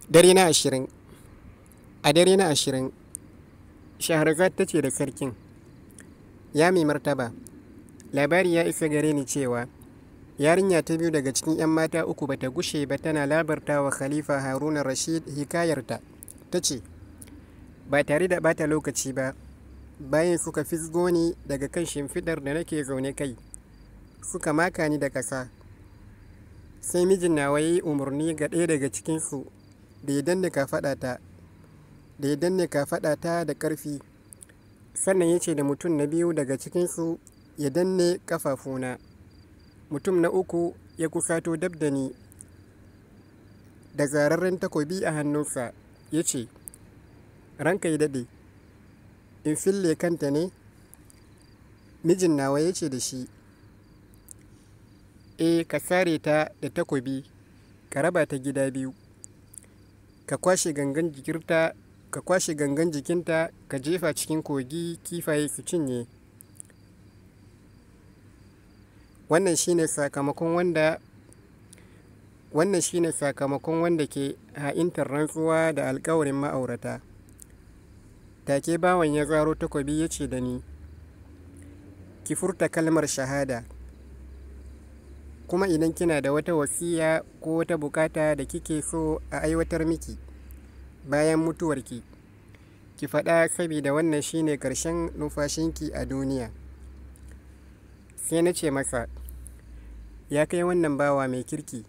Dare na 20. A dare na 20, Shahrazad ta ce da sarkin, "Ya mai martaba, labari ya isa gare ni cewa yarinya ta biyu daga cikin 'yan mata uku bata gushe ba tana labarta wa Khalifa Haruna Rashid hikayarta. Ta ce, ba tare da bata lokaci ba, bayan suka fisgo ni daga kan shimfiɗar da nake zaune kai, suka maka ni da ƙasa. Sai mijin nawa ya yi umarni ga ɗaya daga cikinsu da ya danne kafaɗata da ya danne kafaɗata da ƙarfi, sannan ya ce da mutum na biyu daga cikinsu ya danne ƙafafuna. Mutum na uku ya kusato dab da ni da zararren takobi a hannunsa, ya ce, ranka ya daɗe, in fille kanta ne? Mijin nawa ya ce da shi, e, ka sare ta da takobi, ka raba ta gida biyu, ka kwashe gangan jikinta ka kwashe gangan jikinta ka jefa cikin kogi kifaye su cinye. Wannan shine sakamakon wanda wannan shine sakamakon wanda ke ha'intar rantsuwa da alkawarin ma'aurata. Take bawan ya zaro takobi ya ce da ni, ki furta kalmar shahada, kuma idan kina da wata wasiya ko wata bukata da kike so a aiwatar miki bayan mutuwarki, ki faɗa, saboda wannan shine ƙarshen numfashinki a duniya. Sai na ce masa, ya kai wannan bawa mai kirki,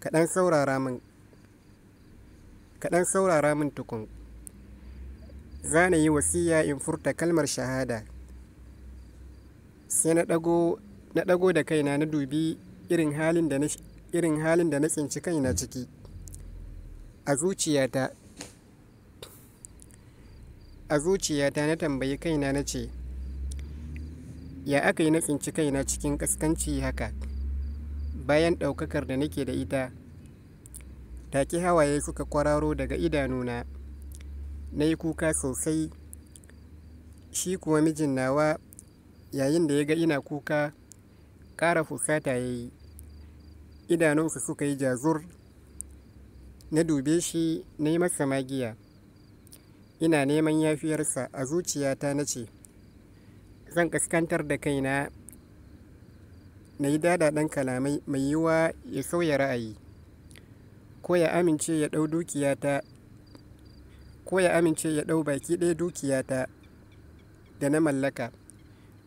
ka ɗan saurara min, ka ɗan saurara min tukun. Za na yi wasiya in furta kalmar shahada. Sai na ɗago da kaina na dubi irin halin da na irin halin da na tsinci kaina ciki. A zuciyata a zuciyata na tambayi kaina na ce, ya aka yi na tsinci kaina cikin ƙasƙanci haka bayan ɗaukakar da nake da ita? Take hawaye suka kwararo daga idanuna, na yi kuka sosai. Shi kuwa mijin nawa, yayin da ya ga ina kuka, ƙara fusata ya yi, idanunsa suka yi jazur. Na dube shi na yi masa magiya, ina neman yafiyarsa. A zuciyata na ce, zan ƙasƙantar da kaina na yi daɗaɗen kalamai, mai yiwuwa ya sauya ra'ayi, ko ya amince ya ɗau dukiyata ko ya amince ya ɗau baki ɗaya dukiyata da na mallaka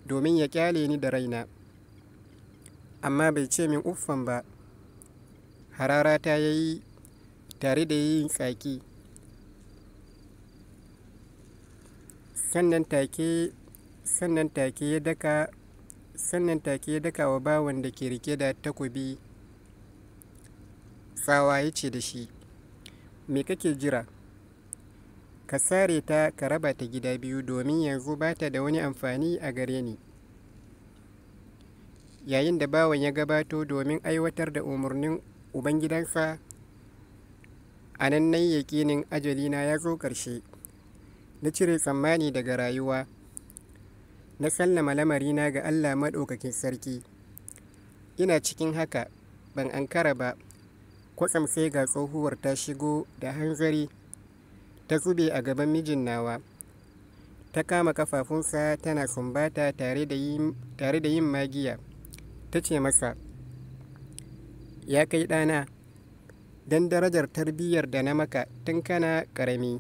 domin ya ƙyale ni da raina. Amma bai ce min uffam ba. Hararata ya yi tare da yin tsaki. Sannan take sannan take ya daka sannan take ya daka wa bawan da ke rike da takobi tsawa, ya ce da shi, me kake jira? Ka sare ta ka raba ta gida biyu, domin yanzu ba ta da wani amfani a gare ni. Yayin da bawan ya gabato domin aiwatar da umarnin ubangidansa, a nan na yi yaƙinin ajalina ya zo ƙarshe. Na cire tsammani daga rayuwa, na sallama lamarina ga Allah Maɗaukakin Sarki. Ina cikin haka ban ankara ba, kwatsam sai ga tsohuwar ta shigo da hanzari, ta zube a gaban mijin nawa, ta kama kafafunsa tana sumbata tare da yin magiya. Ta ce masa, ya kai ɗana, don darajar tarbiyyar da na maka tun kana ƙarami,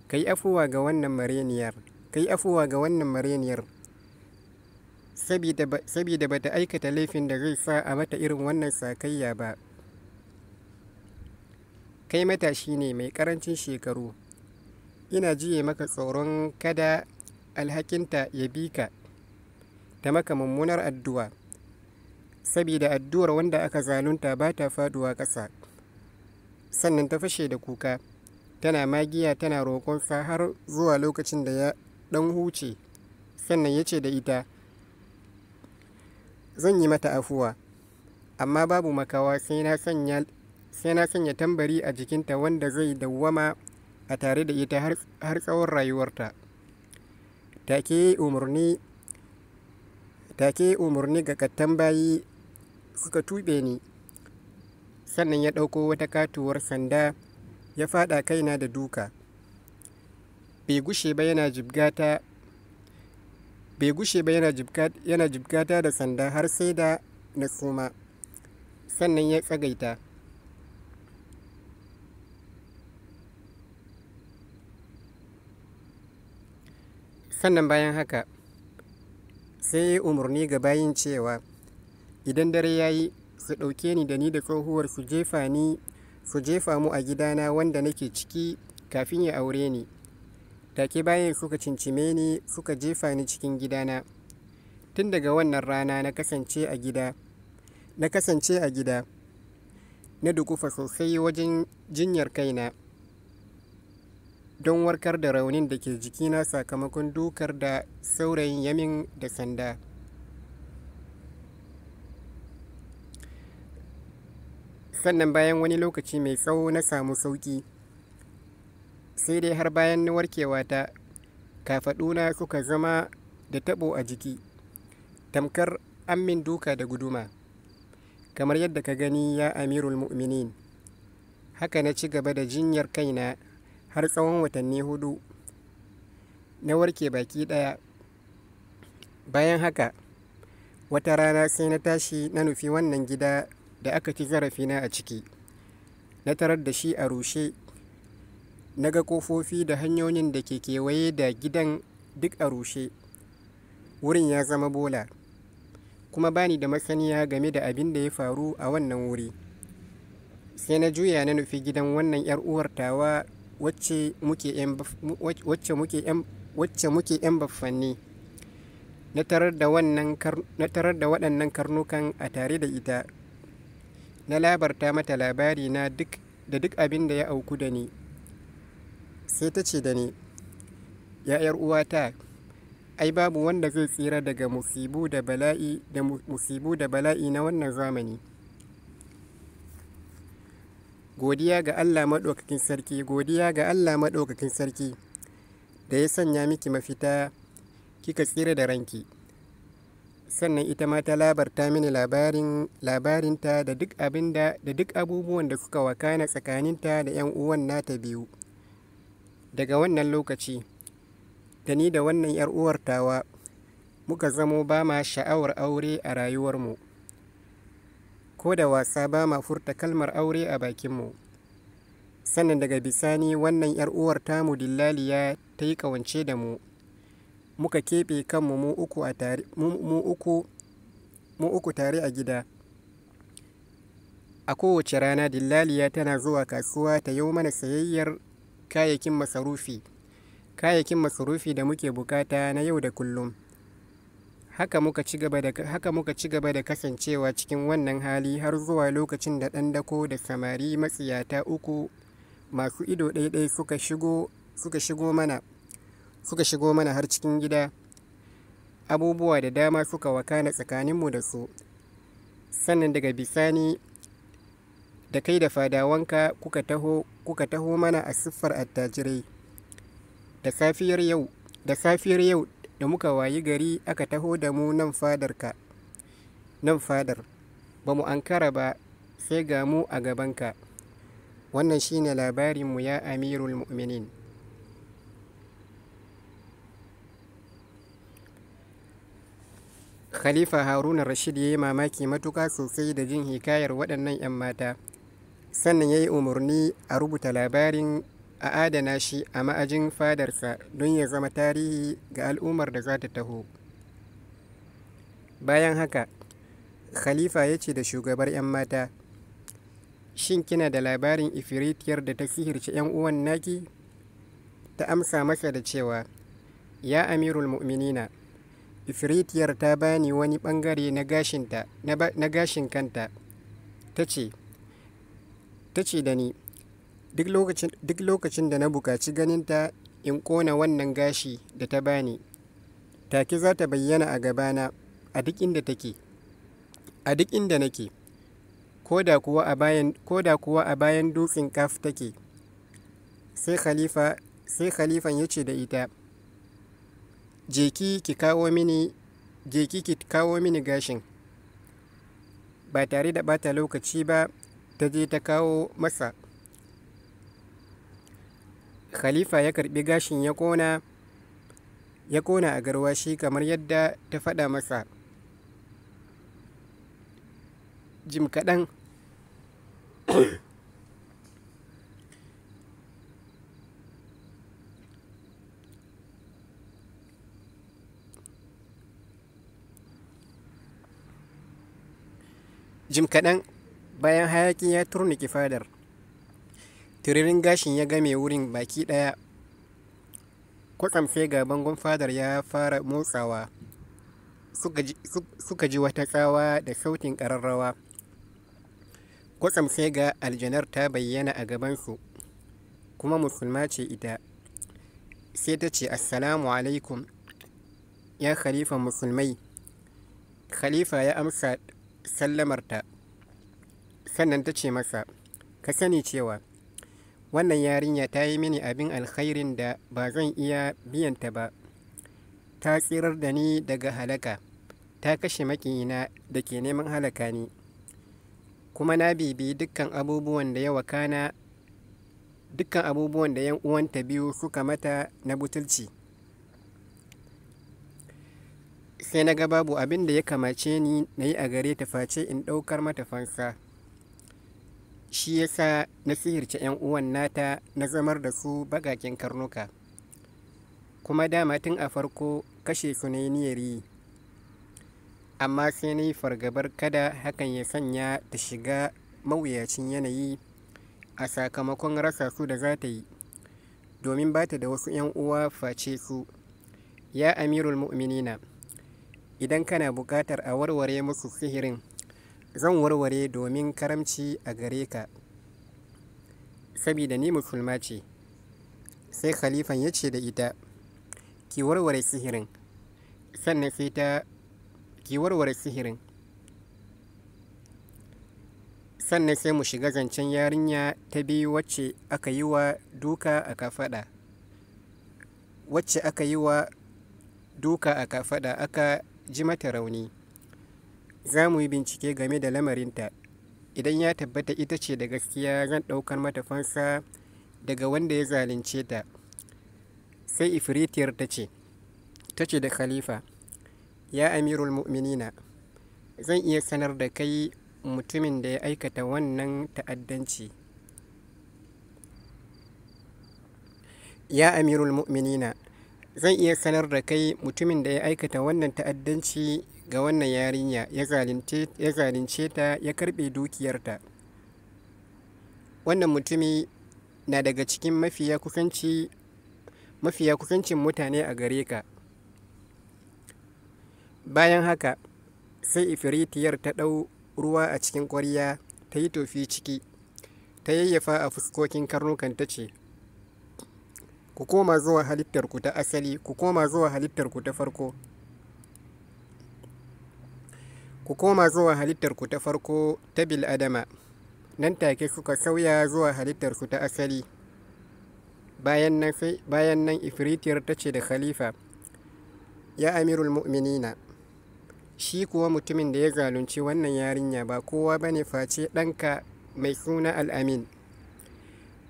ka yi afuwa ga wannan mareniyar, ka yi afuwa ga wannan mareniyar, sabida ba ta aikata laifin da zai sa a mata irin wannan sakayya ba. Kai matashi ne mai ƙarancin shekaru, ina jiye maka tsoron kada alhakinta ya bi ka ta maka mummunar addu'a, sabida addu'ar wanda aka zalunta ba ta faduwa ƙasa. Sannan ta fashe da kuka, tana magiya tana roƙonsa har zuwa lokacin da ya ɗan huce. Sannan ya ce da ita, zan yi mata afuwa, amma babu makawa sai na sanya tambari a jikinta wanda zai dawwama a tare da ita har tsawon rayuwarta. Take umarni ga ƙattan bayi suka tuɓe ni, Sannan ya ɗauko wata katuwar sanda ya faɗa kaina da duka. Bai gushe ba yana jibgata bai gushe ba yana jibgata da sanda har sai da na suma. Sannan ya tsagaita. Sannan bayan haka sai ya yi umarni ga bayin cewa idan dare ya yi su ɗauke ni da ni da tsohuwar su jefa ni su jefa mu a gidana wanda nake ciki kafin ya aure ni. Take bayan suka cincime ni suka jefa ni cikin gidana. Tun daga wannan rana na kasance a gida na kasance a gida. Na dukufa sosai wajen jinyar kaina don warkar da raunin da ke jikina sakamakon dukar da saurayin ya min da sanda. Sannan bayan wani lokaci mai tsawo na samu sauƙi. Sai dai har bayan warkewata, kafaɗuna suka zama da taɓo a jiki, tamkar an min duka da guduma. Kamar yadda ka gani, ya Amirul Mu'minin. Haka na ci gaba da jinyar kaina har tsawon watanni 4. Na warke baki ɗaya. Bayan haka, wata rana sai na tashi na nufi wannan gida da aka ci zarafina a ciki. Na tarar da shi a rushe. Na ga ƙofofi da hanyoyin da ke kewaye da gidan duk a rushe. Wurin ya zama bola. Kuma ba ni da masaniya game da abin da ya faru a wannan wuri. Sai na juya na nufi gidan wannan 'yar uwar tawa wacce muke 'yan baffanni. Na tarar da waɗannan karnukan a tare da ita. Na labarta mata labarina duk da duk abin da ya auku da ni. Sai ta ce da ni, ya 'yar uwata, ai babu wanda zai tsira daga musibu da bala'i na wannan zamani. Godiya ga Allah Maɗaukakin Sarki, godiya ga Allah Maɗaukakin Sarki da ya sanya miki mafita kika tsira da ranki. Sannan ita ma ta labarta mini labarinta da duk abin da duk abubuwan da suka wakana tsakaninta da 'yan uwan nata biyu. Daga wannan lokaci, da ni da wannan 'yar uwar tawa muka zamo ba ma sha'awar aure a rayuwarmu. Ko da wasa ba ma furta kalmar aure a bakinmu. Sannan daga bisani wannan 'yar uwar tamu dillaliya ta yi ƙawance da mu. Muka keɓe kanmu mu uku tare a gida. A kowace rana dillaliya tana zuwa kasuwa ta yo mana sayayyar kayayyakin masarufi da muke bukata na yau da kullum. Haka muka ci gaba da kasancewa cikin wannan hali har zuwa lokacin da ɗan dako da samari matsiyata uku masu ido ɗaiɗai suka shigo mana har cikin gida. Abubuwa da dama suka wakana tsakaninmu da su. Sannan daga bisani da kai da fadawanka kuka taho mana a siffar attajirai. Da safiyar yau da muka wayi gari aka taho da mu nan fadar. Ba mu ankara ba sai ga mu a gabanka. Wannan shine labarinmu, ya Amirul Mu'minin. Khalifa Haruna Rashid ya yi mamaki matuƙa sosai da jin hikayar waɗannan 'yan mata. Sannan ya yi umarni a rubuta labarin a adana shi a ma'ajin fadarsa don ya zama tarihi ga al'ummar da za ta taho. Bayan haka, Khalifa ya ce da shugabar 'yan mata, shin kina da labarin ifiritiyar da ta sihirce 'yan uwan naki? Ta amsa masa da cewa, ya Amirul Mu'minina, ifiritiyar ta bani wani ɓangare na gashin kanta. Ta ce da ni, duk lokacin da na buƙaci ganinta in ƙona wannan gashi da ta bani, take za ta bayyana a gabana a duk inda take, a duk inda nake, ko da kuwa a bayan dutsen Kaf take. Sai khalifan ya ce da ita, je ki kawo mini gashin. Ba tare da ɓata lokaci ba, Ta je ta kawo masa. Khalifa ya karɓi gashin ya ƙona a garwashi kamar yadda ta faɗa masa. Jim kaɗan Jim kaɗan bayan hayaƙi ya turnuƙe fadar, tiririn gashin ya game wurin baki ɗaya. Kwatsam sai ga bangon fadar ya fara motsawa. Suka ji wata tsawa da sautin ƙararrawa. Kwatsam sai ga aljanar ta bayyana a gabansu, kuma musulma ce ita. Sai ta ce, "Assalamu alaikum, ya khalifan musulmai." Khalifa ya amsa sallamarta. Sannan ta ce masa, "Ka sani cewa wannan yarinya ta yi mini abin alkhairin da ba zan iya biyanta ba. Ta tsirar da ni daga halaka, ta kashe maƙiyina da ke neman halaka ni. Kuma na bibiyi dukkan abubuwan da ya wakana, dukkan abubuwan da 'yan uwanta biyu suka mata na butulci. Sai na ga babu abin da ya kamace ni na yi a gare ta face in ɗaukar mata fansa. Shi ya sa na sihirce 'yan uwan nata na zamar da su baƙaƙen karnuka. Kuma dama tun a farko kashe su na yi niyyar yi. Amma sai na yi fargabar kada hakan ya sanya ta shiga mawuyacin yanayi a sakamakon rasa su da za ta yi, domin ba ta da wasu 'yan uwa face su. Ya Amirul Mu'minina, idan kana buƙatar a warware musu sihirin, zan warware domin karamci a gare ka, sabida ni musulma ce." Sai khalifan ya ce da ita, "Ki warware sihirin." Sannan sai ta ki warware sihirin. Sannan sai mu shiga zancen yarinya ta biyu wacce aka yi wa duka a kafaɗa. Wacce aka yi wa duka a kafaɗa aka ji mata rauni. Za mu yi bincike game da lamarinta. Idan ya tabbata ita ce da gaskiya, zan ɗaukar mata fansa daga wanda ya zalunce ta. Sai ifritiyar ta ce da khalifa, "Ya Amirul Mu'minina, zan iya sanar da kai mutumin da ya aikata wannan ta'addanci. Ya Amirul Mu'minina, zan iya sanar da kai mutumin da ya aikata wannan ta'addanci ga wannan yarinya, ya zalunce ta, ya karɓe dukiyarta. Wannan mutumi na daga cikin mafiya kusancin mutane a gare ka." Bayan haka, sai ifritiyar ta ɗau ruwa a cikin ƙwarya, ta yi tofi ciki, ta yayyafa a fuskokin karnukan ta ce, "Ku koma zuwa halittarku ta asali, ku koma zuwa halittarku ta farko. Ku koma zuwa halittarku ta farko ta bil'adama." Nan take suka sauya zuwa halittarsu ta asali. Bayan nan ifritiyar ta ce da khalifa, "Ya Amirul Mu'minina, shi kuwa mutumin da ya zalunci wannan yarinya ba kowa ba ne face ɗanka mai suna Al'amin.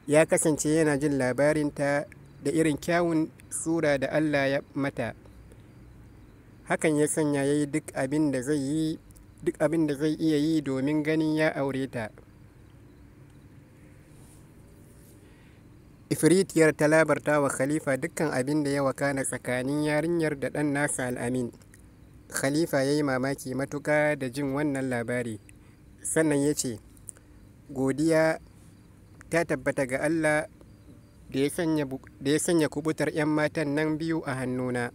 Ya kasance yana jin labarinta da irin kyawun sura da Allah ya mata. Hakan ya sanya ya yi duk abin da zai iya yi domin ganin ya aure ta." Ifritiyar ta labarta wa khalifa dukkan abin da ya wakana tsakanin yarinyar da ɗan nasa Al'amin. Khalifa ya yi mamaki matuƙa da jin wannan labari. Sannan ya ce, "Godiya ta tabbata ga Allah da ya sanya kubutar 'yan matan nan biyu a hannuna."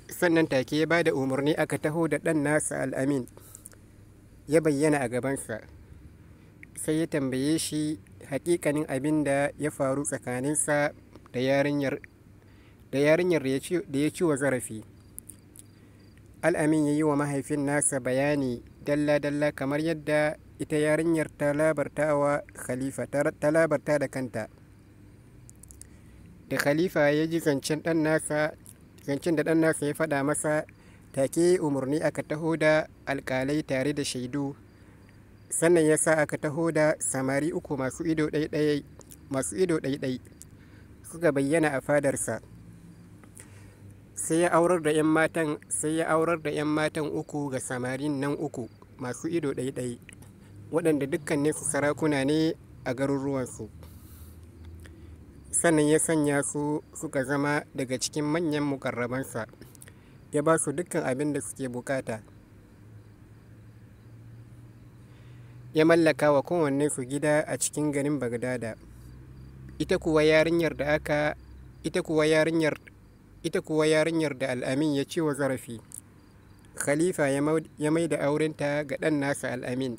Sannan take ya ba da umarni aka taho da ɗan nasa Al'amin. Ya bayyana a gabansa. Sai ya tambaye shi haƙiƙanin abin da ya faru tsakaninsa da yarinyar da ya ci wa zarafi. Al'amin ya yi wa mahaifin nasa bayani dalla-dalla kamar yadda ita yarinyar ta labarta wa khalifa, ta labarta da kanta. Da khalifa ya ji zancen da ɗan nasa ya faɗa masa, take umarni aka taho da alƙalai tare da shaidu. Sannan ya sa aka taho da samari uku masu ido ɗaiɗai suka bayyana a fadarsa. Sai ya aurar da 'yan matan uku ga samarin nan uku masu ido ɗaiɗai, waɗanda dukkaninsu sarakuna ne a garuruwansu. Sannan ya sanya su suka zama daga cikin manyan muƙarrabansa, ya ba su dukkan abin da suke bukata. Ya mallaka wa kowannensu gida a cikin garin Bagdada. Ita kuwa yarinyar da Al'amin ya ci wa zarafi, Khalifa ya mai da aurenta ga ɗan nasa Al'amin,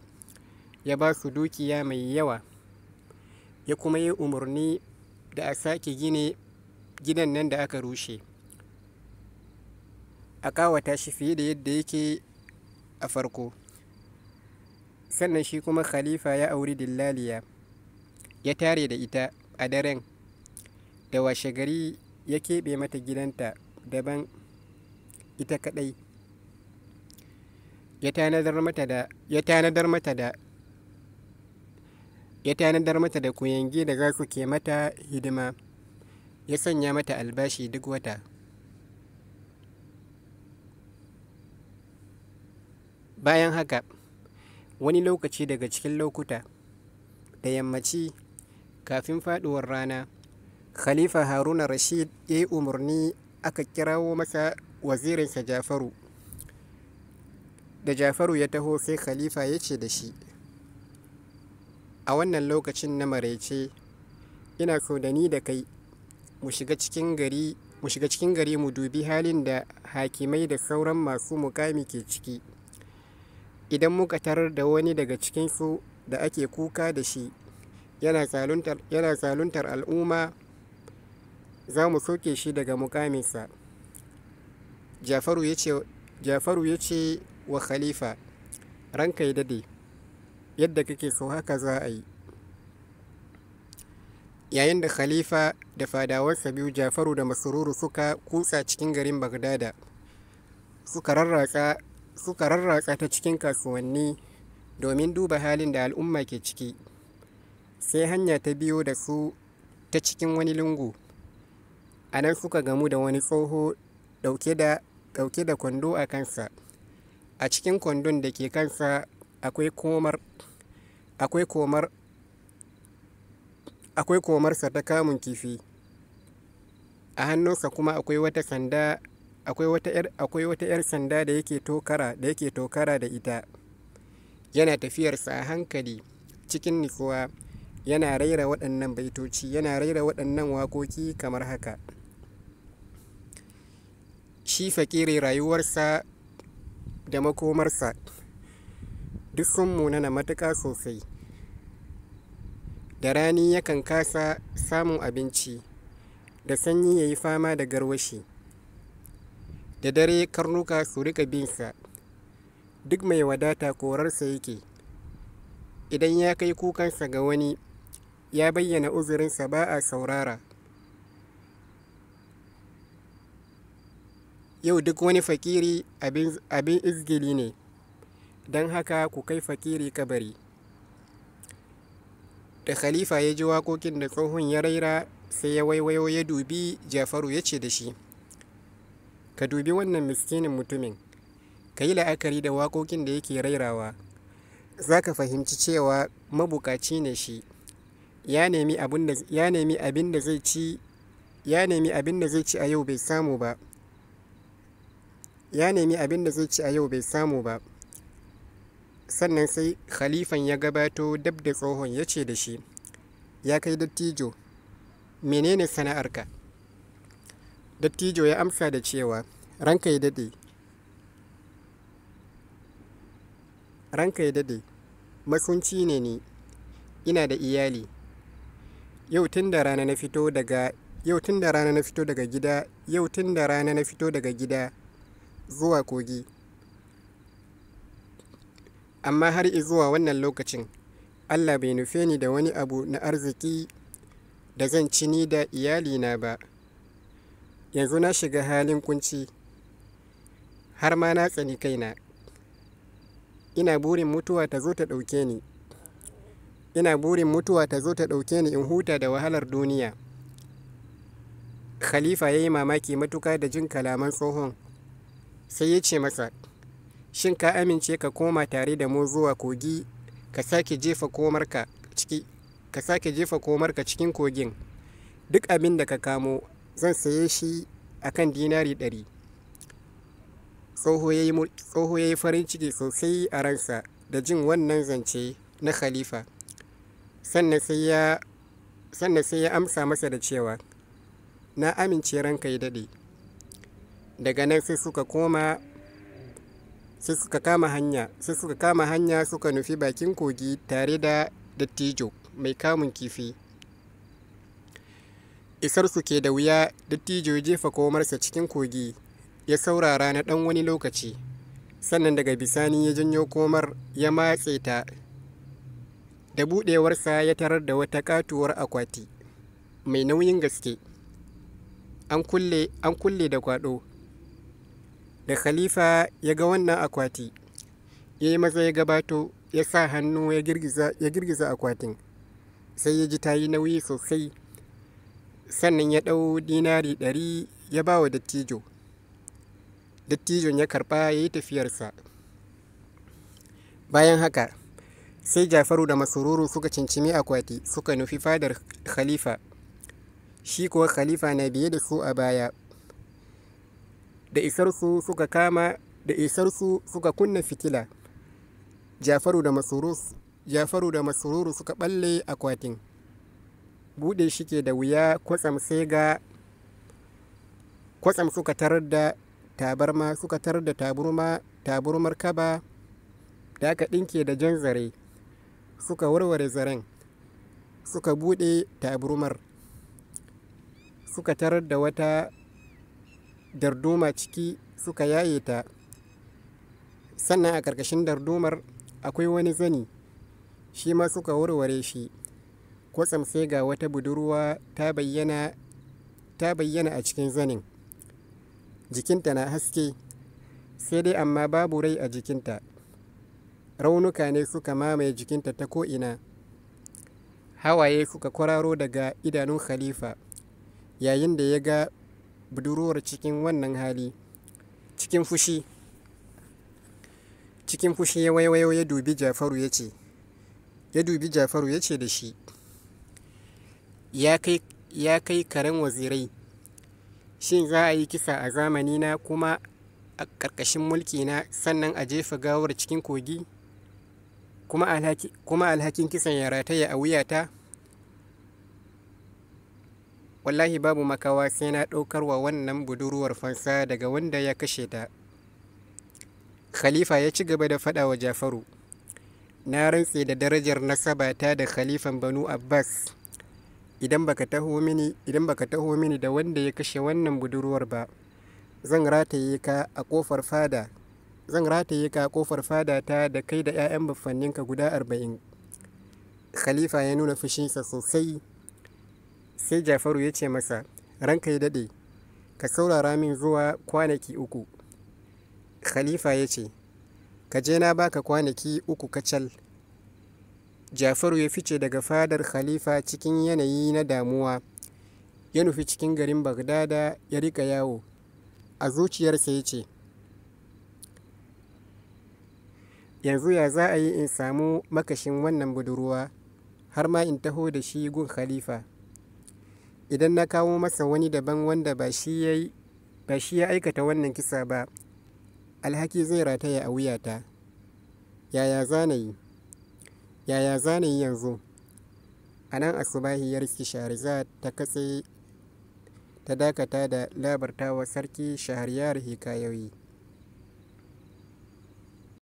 ya ba su dukiya mai yawa, ya kuma yi umarni da a sake gine gidan nan da aka rushe, a ƙawata shi fiye da yadda yake a farko. Sannan shi kuma Khalifa ya auri dillaliya, ya tare da ita a daren, da washegari ya keɓe mata gidanta daban ita kaɗai, ya tanadar mata da kuyangi da za su ke mata hidima, ya sanya mata albashi duk wata. Bayan haka, wani lokaci daga cikin lokuta, da yammaci kafin faɗuwar rana, Khalifa Haruna Rashid ya yi umarni aka kirawo masa wazirinsa Jafaru. Da Jafaru ya taho sai Khalifa ya ce da shi, a wannan lokacin na maraice, ina so da ni da kai mu shiga cikin gari mu dubi halin da hakimai da sauran masu muƙami ke ciki. Idan muka tarar da wani daga cikinsu da ake kuka da shi yana zaluntar al'umma, za mu soke shi daga muƙaminsa. Jafaru ya ce wa Khalifa, ranka ya dade, yadda kake so haka za a yi. Yayin da Khalifa da fadawansa biyu Jafaru da Masruru suka kutsa cikin garin Bagdada, suka rarratsa ta cikin kasuwanni domin duba halin da al'umma ke ciki. Sai hanya ta biyo da su ta cikin wani lungu. A nan suka gamu da wani tsoho ɗauke da kwando a kansa. A cikin kwandon da ke kansa akwai komarsa ta kamun kifi. A hannunsa kuma akwai wata 'yar sanda da yake tokara da ita. Yana tafiyarsa a hankali cikin nutsuwa, yana raira waɗannan baitoci, yana raira waɗannan waƙoƙi kamar haka. Shi fakiri rayuwarsa da makomarsa duk sun munana matuƙa sosai. Da rani yakan kasa samun abinci, da sanyi ya yi fama da garwashi, da dare karnuka su riƙa binsa. Duk mai wadata korarsa yake. Idan ya kai kukansa ga wani, ya bayyana uzurinsa ba a saurara. Yau duk wani fakiri abin izgili ne, don haka ku kai fakiri kabari. Da Khalifa ya ji waƙoƙin da tsohon ya raira, sai ya waiwayo ya dubi Jafaru ya ce da shi, ka dubi wannan miskinin mutumin, ka yi la'akari da waƙoƙin da yake rairawa. Za ka fahimci cewa mabukaci ne shi. Ya nemi abin da zai ci a yau bai samu ba. Ya nemi abin da zai ci a yau bai samu ba. Sannan sai Khalifan ya gabato dab da tsohon ya ce da shi, ya kai dattijo, menene sana'arka? Dattijo ya amsa da cewa, ranka ya dade, masunci ne ni, ina da iyali. Yau tun da rana na fito daga gida zuwa kogi. Amma har izuwa wannan lokacin, Allah bai nufe ni da wani abu na arziki da zan ci ni da iyalina ba. Yanzu na shiga halin kunci, har ma na tsani kaina. Ina burin mutuwa ta zo ta ɗauke ni. Ina burin mutuwa ta zo ta ɗauke ni in huta da wahalar duniya. Khalifa ya yi mamaki matuka da jin kalaman tsohon. Sai ya ce masa, shin ka amince ka koma tare da mu zuwa kogi ka sake jefa komarka ciki ka sake jefa komarka cikin kogin? Duk abin da ka kamo zan saye shi a kan dinari 100. Tsoho ya yi farin ciki sosai a ransa da jin wannan zance na Khalifa. Sannan sai ya amsa masa da cewa, na amince ranka ya daɗe. Daga nan sai suka kama hanya suka nufi bakin kogi tare da dattijo mai kamun kifi. Isar su ke da wuya, dattijo ya jefa komarsa cikin kogi, ya saurara na ɗan wani lokaci. Sannan daga bisani ya janyo komar ya matse ta. Da buɗewarsa ya tarar da wata katuwar akwati mai nauyin gaske. An kulle da kwaɗo. Da Khalifa ya ga wannan akwati, ya yi maza ya gabato, ya sa hannu ya girgiza akwatin. Sai ya ji ta yi nauyi sosai. Sannan ya ɗau dinari 100 ya ba wa dattijo. Dattijon ya karɓa ya yi tafiyarsa. Bayan haka, sai Jafaru da Masururu suka cincimi akwati suka nufi fadar Khalifa. Shi kuwa Khalifa na biye da su a baya. Da isarsu suka kunna fitila. Jafaru da Masururu suka balle akwatin. Buɗe shi ke da wuya, kwatsam suka tarar da tabarma suka tarar da taburmar kaba da aka ɗinke da jan zare. Suka warware zaren, suka buɗe taburmar, suka tarar da wata darduma ciki, suka yaye ta. Sannan a ƙarƙashin dardumar akwai wani zani, shi ma suka warware shi. Kwatsam sai ga wata budurwa ta bayyana a cikin zanin. Jikinta na haske, sai dai amma babu rai a jikinta. Raunuka ne suka mamaye jikinta ta ko'ina. Hawaye suka kwararo daga idanun Khalifa yayin da ya ga budurwar cikin wannan hali. Cikin fushi ya waiwayo ya dubi Jafaru ya ce da shi, ya kai karen wazirai, shin za a yi kisa a zamanina kuma a ƙarƙashin mulkina sannan a jefa gawar cikin kogi? Kuma alhakin kisan ya rataya a wuyata? Wallahi babu makawa sai na ɗaukar wa wannan budurwar fansa daga wanda ya kashe ta. Khalifa ya ci gaba da faɗa wa Jafaru, na rantse da darajar nasabata da Khalifan Banu Abbas, idan baka taho mini da wanda ya kashe wannan budurwar ba, zan rataye ka a ƙofar fada. Zan rataye ka a ƙofar fada ta da kai da 'ya'yan baffanninka guda 40. Khalifa ya nuna fushinsa sosai. Sai Jafaru ya ce masa, ranka ya daɗe, ka saurara min zuwa kwanaki 3. Khalifa ya ce, ka je na baka kwanaki 3 kacal. Jafaru ya fice daga fadar Khalifa cikin yanayi na damuwa. Ya nufi cikin garin Bagdada ya riƙa yawo. A zuciyarsa ya ce, yanzu ya za a yi in samu makashin wannan budurwa har ma in taho da shi gun Khalifa? Idan na kawo masa wani daban wanda ba shi ya aikata wannan kisa ba, alhaki zai rataya a wuyata. Yaya za na yi yanzu? A nan asubahi ya riski Shahrazad ta katse ta dakata da labartawa sarki Shahriyar hikayoyi.